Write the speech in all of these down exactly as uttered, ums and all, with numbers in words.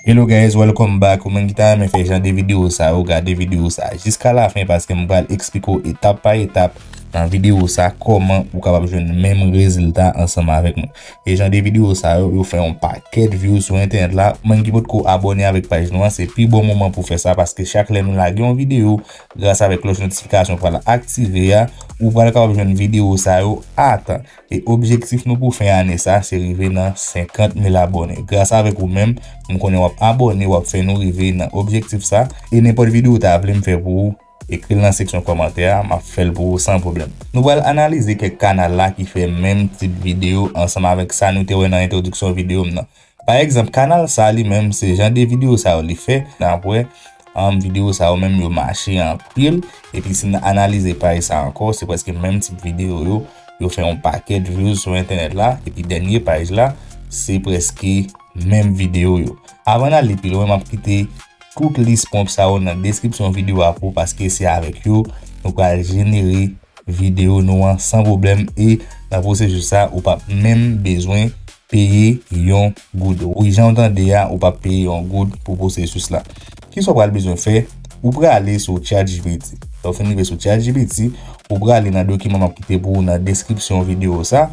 Hello guys, welcome back. Ou menm ki ta renmen fè jan de videyo sa yo, gade videyo sa jiska lafen paske m pral eksplike w etap pa etap nan videyo sa kòman ou kapab jwenn menm rezilta ansanm avèk mwen. E jan de videyo sa yo, yo fè yon pakèt views sou entènèt la. Ou menm ki potko abòne avèk paj nou an, se pi bon moman pou fè sa paske chak lè nou lage yon videyo, gras avèk klòch notifikasyon pral aktive a, ou pral kapab jwenn videyo sa yo a tan. E objektif nou pou fen ane sa, se rive nan senkant mil abòne. Gras avèk ou menm, m konnen w ap abòne, w ap fè nou rive nan objektif sa. E nenpòt videyo w ta vle m fè pou ou, ekri l nan seksyon kòmantè a, m ap fè l pou ou san pwoblèm. Nou pral analize kèk kanal la ki fè menm tip videyo ansanm avèk sa nou te wè nan entwodiksyon videyo m nan. Pa egzanp, kanal sa li menm, se jan de videyo sa yo li fè. N ap wè, um, videyo sa yo menm yo mache anpil. Epi si n analize paj sa ankò, se prèske menm tip videyo yo. Yo fè yon pakèt views sou entènèt la. Epi dènye paj la, se prèske menm videyo yo. Avan n ale pi lwen, m ap kite tout lis pwonp sa yo nan deskripsyon videyo a pou ou paske se avèk yo nou pral jenere videyo nou an san pwoblèm e nan pwosesis sa, ou p ap menm bezwen peye yon goud. Wi, jan w tande a, ou p ap peye yon goud pou pwosesis la. Kisa w pral bezwen fè? Ou prale sou ChatGPT. Lè w fin rive sou ChatGPT, ou prale nan dokiman m ap kite pou ou nan deskripsyon videyo sa.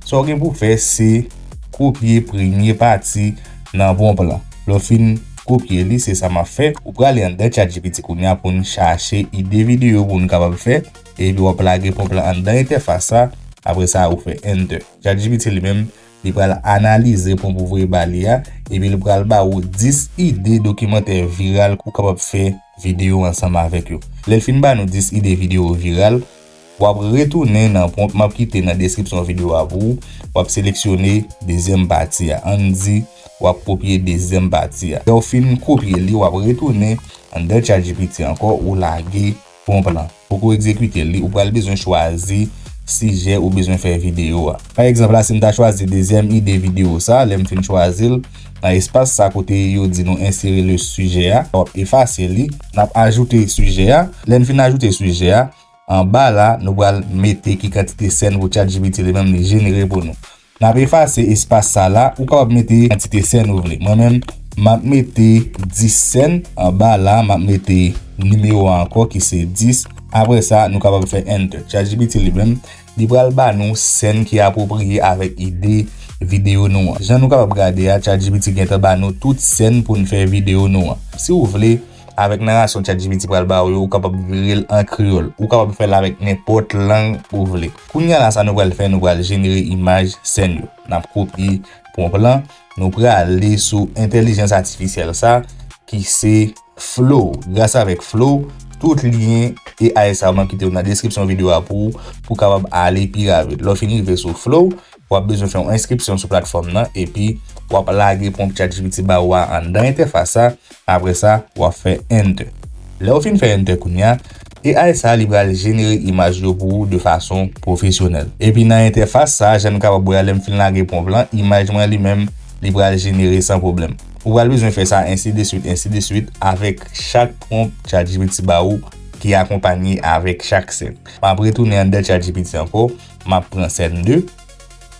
Sa w gen pou w fè, se kopye premye pati nan pwonp lan. Lè w fin kopye li, se sa m ap fè. Ou prale anndan ChatGPT kounye a pou n chache ide videyo pou n kapab fè. Epi w ap lage pwonp lan anndan entèfas sa. Apre sa, ou fè Enter. ChatGPT li menm, li pral analize pwonp ou voye ba li a, epi li pral ba ou dis ide dokimantè viral ou kapab fè videyo ansanm avèk yo. Lè l fin ba nou dis ide videyo viral, w ap retounen nan pwonp m ap kite nan deskripsyon videyo a pou ou, w ap seleksyone dezyèm pati a. Ann di, w ap kopye dezyèm pati a. Lè w fin kopye li, w ap retounen anndan ChatGPT ankò, ou lage pwonp lan. Poko egzekite li, ou pral bezwen chwazi sijè ou bezwen fè videyo a. Pa egzanp la, si m ta chwazi dezyèm ide videyo sa, lè m fin chwazi l, nan espas sa kote yo di nou ensere le sijè a, w ap efase li, n ap ajoute sijè a. Lè n fin ajoute sijè a, anba la, nou pral mete ki kantite sèn pou ChatGPT li menm li jenere pou nou. N ap efase espas sa la, ou kapab mete kantite sèn ou vle. Mwen menm, m ap mete dis sèn. Anba la, m ap mete nimewo a ankò ki se dis. Apre sa, nou kapab fè Enter. ChatGPT li menm, li pral ba nou sèn ki apwopriye avèk ide videyo nou an. Jan nou kapab gade a, ChatGPT gentan ba nou tout sèn pou n fè videyo nou an. Si w vle, avèk narasyon ChatGPT pral ba ou yo, ou kapab vire l an kreyòl. Ou kapab fè l avèk nenpòt lang ou vle. Kounye a la, sa nou pral fè, nou pral jenere imaj sèn yo. N ap kopye pwonp lan, nou prale sou entèlijans atifisyèl sa, ki se Flow. Gras avèk Flow, tout lyen A I sa yo m ap kite yo nan deskripsyon videyo a pou ou, pou w kapab ale pi rapid. Lè w fin rive sou Flow, w ap bezwen fè yon enskripsyon sou platfòm nan, epi w ap lage pwonp ChatGPT ba ou a anndan entèfas sa, apre sa, w ap fè Enter. Lè w fin fè Enter kounye a, A I sa li pral jenere imaj yo pou ou de fason pwofesyonèl. Epi nan entèfas sa, jan nou kapab wè a, lè m fin lage pwonp lan, imaj mwen li menm, li pral jenere san pwoblèm. Ou pral bezwen fè sa ensi de swit, ensi de swit, avèk chak pwonp ChatGPT ba ou ki akonpanye avèk chak sèn. M ap retounen anndan ChatGPT ankò, m ap pran sèn de.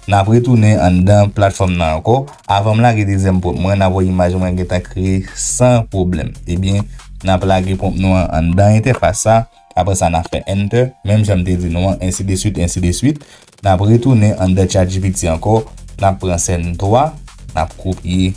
N ap retounen anndan platfòm nan ankò. Avan m lage dezyèm pwonp mwen, n ap wè imaj mwen gentan kreye san pwoblèm. Ebyen, n ap lage pwonp nou an anndan entèfas sa. Apre sa, n ap fè Enter. Menm jan m te di nou an, ensi de swit, ensi de swit. N ap retounen anndan ChatGPT ankò. N ap pran sèn twa. N ap kopye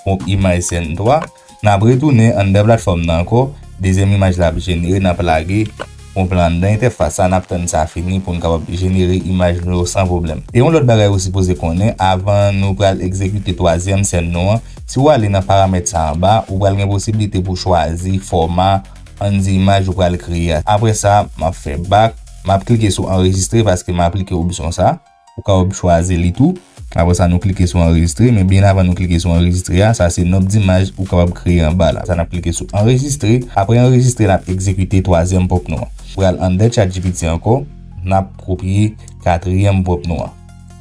pwonp imaj sèn twa. N ap retounen anndan platfòm nan ankò. Dezyèm imaj la ap jenere, n ap lage pwonp lan anndan entèfas sa, n ap tann sa fini pou n kapab jenere imaj nou yo san pwoblèm. E yon lòt bagay ou sipoze konnen, avan nou pral egzekite twazyèm sèn nou an, si w ale nan paramèt sa anba, ou pral gen posiblite pou chwazi fòma, ann di, imaj ou pral kreye a. Apre sa, m ap fè back, m ap klike sou anrejistre paske m aplike opsyon sa. Ou kapab chwazi li tou. Apre sa, nou klike sou anrejistre, men byen avan nou klike sou anrejistre a, sa se nonb dimaj ou kapab kreye anba la. Sa n ap klike sou anrejistre. Apre anrejistre, n ap egzekite twazyèm pwonp nou an. Pral anndan ChatGPT ankò, n ap kopye katriyèm pwonp nou an.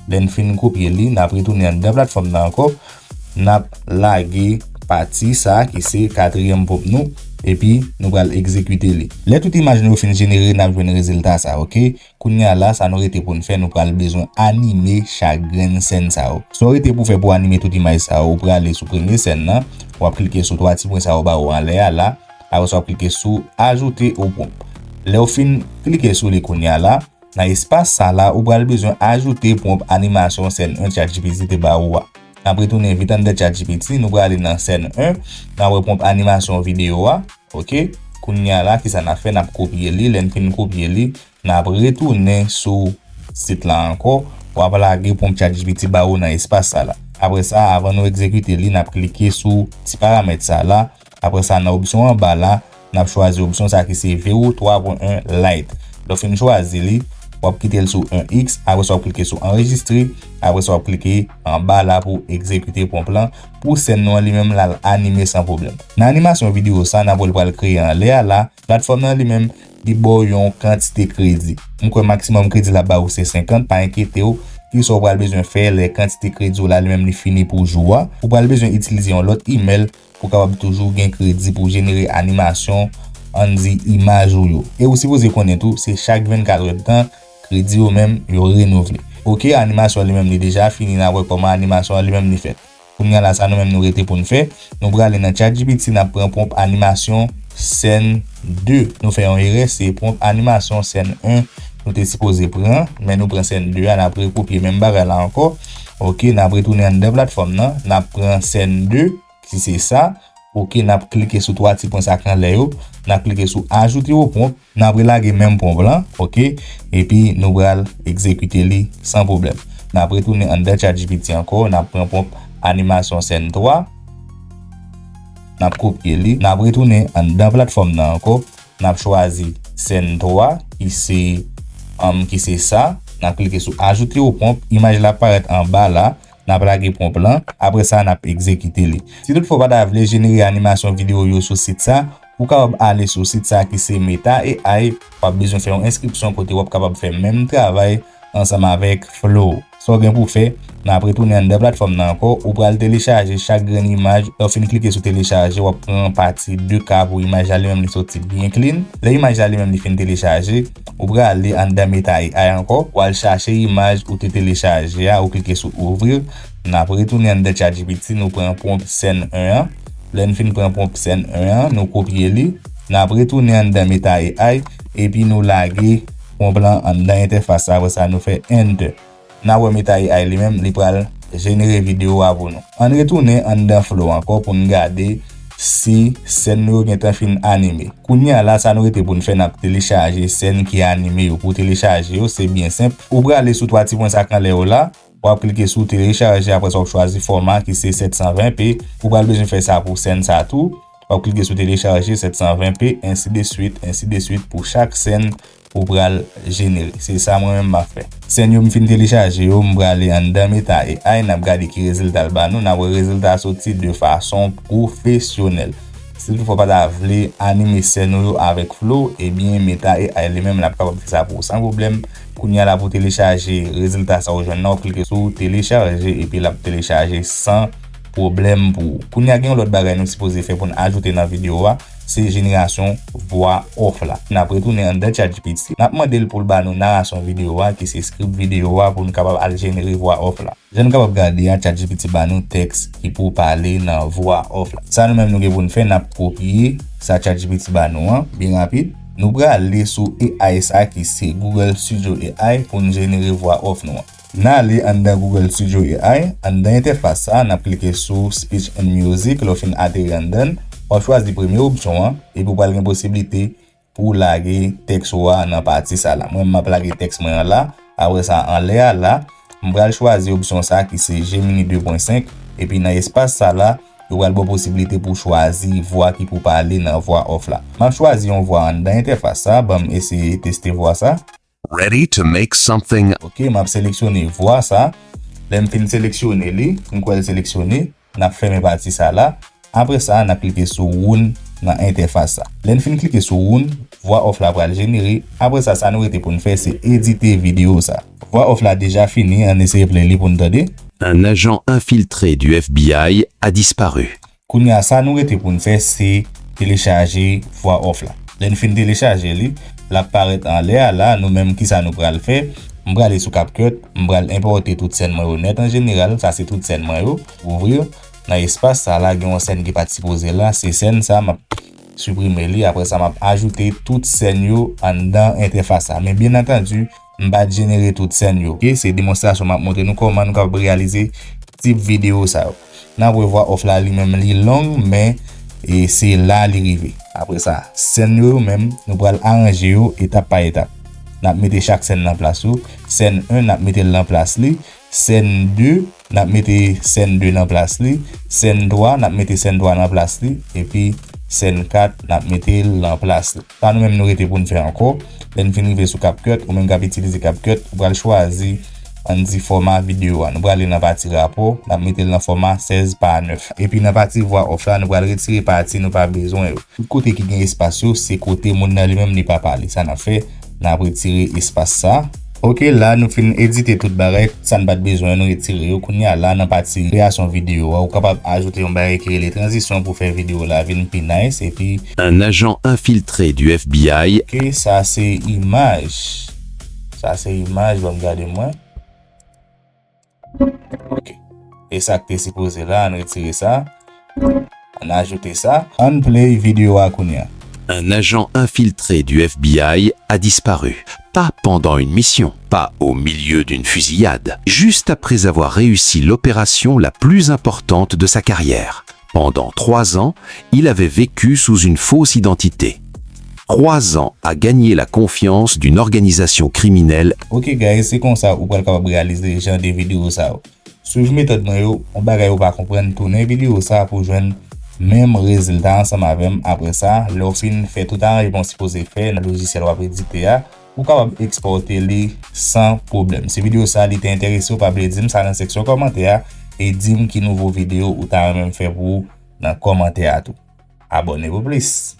Lè n fin kopye li, n ap retounen anndan platfòm nan ankò, n ap lage pati sa ki se katriyèm pwonp nou, epi nou pral egzekite li. Lè tout imaj nou yo fin jenere, n ap jwenn rezilta sa, oke? Kounye a la, sa nou rete pou n fè, nou pral bezwen anime chak grenn sèn sa yo. Sa w rete pou fè pou anime tout imaj sa yo, ou prale sou premye sèn nan, w ap klike sou twa ti pwen sa yo ba ou anlè a la, apre sa w ap klike sou ajoute au prompt. Lè w fin klike sou li kounye a la, nan espas sa la, ou pral bezwen ajoute pwonp animasyon sèn en ChatGPT te ba ou a. N ap retounen vit anndan ChatGPT, nou prale nan sèn en, n ap wè pwonp animasyon videyo a, oke? Kounye a la, kisa n ap fè? N ap kopye li, lè n fin kopye li, n ap retounen sou sit la ankò, w ap lage pwonp ChatGPT ba ou nan espas sa la. Apre sa, avan nou egzekite li, n ap klike sou ti paramèt sa la, apre sa, nan opsyon anba la, n ap chwazi opsyon sa ki se V O twa pwen en Lite. Lè w fin chwazi li, w ap kite l sou en X, apre sa w ap klike sou anrejistre, apre sa w ap klike anba la pou egzekite pwonp lan, pou sèn nou an li menm l al anime san pwoblèm. Nan animasyon videyo sa, n ap wè l pral kreye anlè a la, platfòm nan li menm, li ba w yon kantite kredi. M kwè maksimòm kredi l ap ba ou se senkant, pa enkyete w, kisa w pral bezwen fè lè kantite kredi w la li menm li fini pou jou a. Ou pral bezwen itilize yon lòt imèl pou w kapab toujou gen kredi pou w jenere animasyon, ann di imaj ou yo. E ou sipoze konnen tou, se chak vennkat èdtan, kredi yo menm, yo renouvle. Oke, animasyon li menm li deja fini, n a wè kòman animasyon an li menm li fèt. Kounye a la, sa nou menm nou rete pou n fè, nou prale nan ChatGPT, n ap pran pwonp animasyon sèn de. Nou fè yon erè, se pwonp animasyon sèn en nou te sipoze pran, men nou pran sèn de a, n ap rekopye menm bagay la ankò. Oke, n ap retounen anndan platfòm nan, n ap pran sèn de, ki se sa. Oke, n ap klike sou twa ti pwen sa k anlè yo, n ap klike sou ajoute au prompt, n ap relage menm pwonp lan, oke, epi nou pral egzekite li san pwoblèm. N ap retounen anndan ChatGPT ankò, n ap pran pwonp animasyon sèn twa, n ap kopye li, n ap retounen anndan platfòm nan ankò, n ap chwazi sèn twa, ki se, um, ki se sa, n ap klike sou ajoute au prompt, imaj la ap parèt anba la, n ap lage pwonp lan, apre sa n ap egzekite li. Si toutfwa w pa ta vle jenere animasyon videyo yo sou sit sa, ou kapab ale sou sit sa ki se Meta A I, w ap bezwen fè yon enskripsyon kote w ap kapab fè menm travay ansanm avèk Flow. Sa w gen pou w fè, n ap retounen anndan platfòm nan ankò, ou pral telechaje chak grenn imaj, lè w fin klike sou telechaje, w ap pran pati de K pou imaj la li menm li soti byen clean. Lè imaj la li menm li fin telechaje, ou prale anndan Meta A I ankò, w al chache imaj ou te telechaje a, ou klike sou ouvrir, n ap retounen anndan ChatGPT, nou pran pwonp sèn en an. Lè n fin pran pwonp sèn en an, nou kopye li, n ap retounen anndan Meta A I, epi nou lage pwonp lan anndan entèfas la, apre sa nou fè Enter. N a wè Meta A I li menm, li pral jenere videyo a pou nou. Ann retounen anndan Flow ankò pou n gade si sèn nou yo gentan fin anime. Kounye a la, sa nou rete pou n fè, n ap telechaje sèn ki anime yo. Pou telechaje yo, se byen senp. Ou prale sou twa ti pwen sa k anlè yo la, w ap klike sou telechaje, apre sa w ap chwazi fòma ki se sèt san ven P. Ou pral bezwen fè sa pou sèn sa tou. W ap klike sou telechaje sèt san ven P, ensi de swit, ensi de swit pou chak sèn ou pral jenere. Se sa mwen menm m ap fè. Sèn yo m fin telechaje yo, m prale anndan Meta A I, n ap gade ki rezilta l ba nou, n ap wè rezilta a soti de fason pwofesyonèl. Si toutfwa w pa ta vle anime sèn ou yo avèk Flow, ebyen Meta A I li menm l ap kapab fè sa pou ou san pwoblèm. Kounye a la pou telechaje rezilta sa ou jwenn nan, w ap klike sou telechaje epi l ap telechaje san pwoblèm pou ou. Kounye a gen yon lòt bagay nou sipoze fè pou n ajoute nan videyo a, se jenerasyon vwa off la. N ap retounen anndan ChatGPT, n ap mande l pou l ba nou narasyon videyo a ki se script videyo a pou n kapab al jenere vwa off la. Jan nou kapab gade a, ChatGPT ba nou tèks ki pou pale nan vwa off la. Sa nou menm nou gen pou n fè, n ap kopye sa ChatGPT ba nou an byen rapid. Nou prale sou A I sa ki se Google Studio A I pou n jenere vwa off nou an. N ale anndan Google Studio A I, anndan entèfas sa, n ap klike sou Speech and Music. Lè w fin ateri anndan l, w ap chwazi premye opsyon an, epi w pral gen posiblite pou w lage tèks ou a nan pati sa la. Mwen, m ap lage tèks mwen an la. Apre sa, anlè a la, m pral chwazi opsyon sa ki se Gemini de pwen senk, epi nan espas sa la, yo pral ba w posiblite pou w chwazi vwa ki pou pale nan vwa off la. M ap chwazi yon vwa anndan entèfas sa, ban m eseye teste vwa sa. Ready to make something. Ok, m ap seleksyone vwa sa. Lè m fin seleksyone li, m kwè l seleksyone, n ap fèmen pati sa la. Apre sa, n ap klike sou Run nan entèfas sa. Lè n fin klike sou Run, vwa off la pral jenere. Apre sa, sa nou rete pou n fè, se edite videyo sa. Vwa off la deja fini, ann eseye play li pou n tande. Un agent infiltré du F B I a disparu. Kounye a, sa nou rete pou n fè, se telechaje Voix Off la. Lè n fin telechaje li, l ap parèt anlè a la, nou menm kisa nou pral fè? M prale sou CapCut, m pral enpòte tout sèn mwen yo nèt an jeneral, sa se tout sèn mwen yo. Ouvri nan espas sa la, gen yon sèn ki pa t sipoze la, se sèn sa m ap siprime li, apre sa m ap ajoute tout sèn yo anndan entèfas la. Men byen antandi, m pa t jenere tout sèn yo. Ok, se demonstrasyon m ap montre nou kòman nou kapab reyalize tip videyo sa yo. N ap wè Voix Off la li menm li long, men e se la li rive. Apre sa, sèn yo yo menm, nou pral aranje yo etap pa etap. N ap mete chak sèn nan plas yo. Sèn en, n ap mete l nan plas li. Sèn de, n ap mete sèn de nan plas li. Sèn twa, n ap mete sèn twa nan plas li. Epi sèn kat, n ap mete l nan plas li. Sa nou menm nou rete pou n fè ankò. Lè n fin rive sou CapCut, ou menm k ap itilize CapCut, ou pral chwazi, ann di, fòma videyo a. Nou prale nan pati rapò, n ap mete l nan fòma sèz pa nèf. Epi nan pati Voix Off la, nou pral retire pati nou pa bezwen yo. Tout kote ki gen espas yo, se kote moun nan li menm li pa pale. Sa n ap fè, n ap retire espas sa. Ok, la nou fin edite tout bagay, sa n pa t bezwen, nou retire yo. Kounye a la, nan pati kreyasyon videyo a, ou kapab ajoute yon bagay ki rele tranzisyon pou fè videyo la vin pi nice, epi Un agent infiltré du F B I Ok, sa se imaj. Sa se imaj, ban m gade mwen. Ok. E sa k te sipoze la, ann retire sa. Ann ajoute sa. Ann play videyo a kounye a. Un agent infiltré du F B I a disparu. Pas pendant une mission, pas au milieu d'une fusillade. Juste après avoir réussi l'opération la plus importante de sa carrière. Pendant trois ans, il avait vécu sous une fausse identité. Trois ans à gagner la confiance d'une organisation criminelle. Ok guys, se konsa ou pral kapab reyalize jan de videyo sa yo. Swiv metòd mwen yo, yon bagay ou pa konprann, tounen videyo sa pou jwenn menm rezilta ansanm avè m. Apre sa, lè w fin fè tout aranjman w sipoze fè nan lojisyèl w ap edite a, ou kapab ekspòte li san pwoblèm. Si videyo sa li te enterese w, pa bliye di m sa nan seksyon kòmantè a e di m ki nouvo videyo ou ta renmen m fè pou ou nan kòmantè a tou. Abòne pou plis.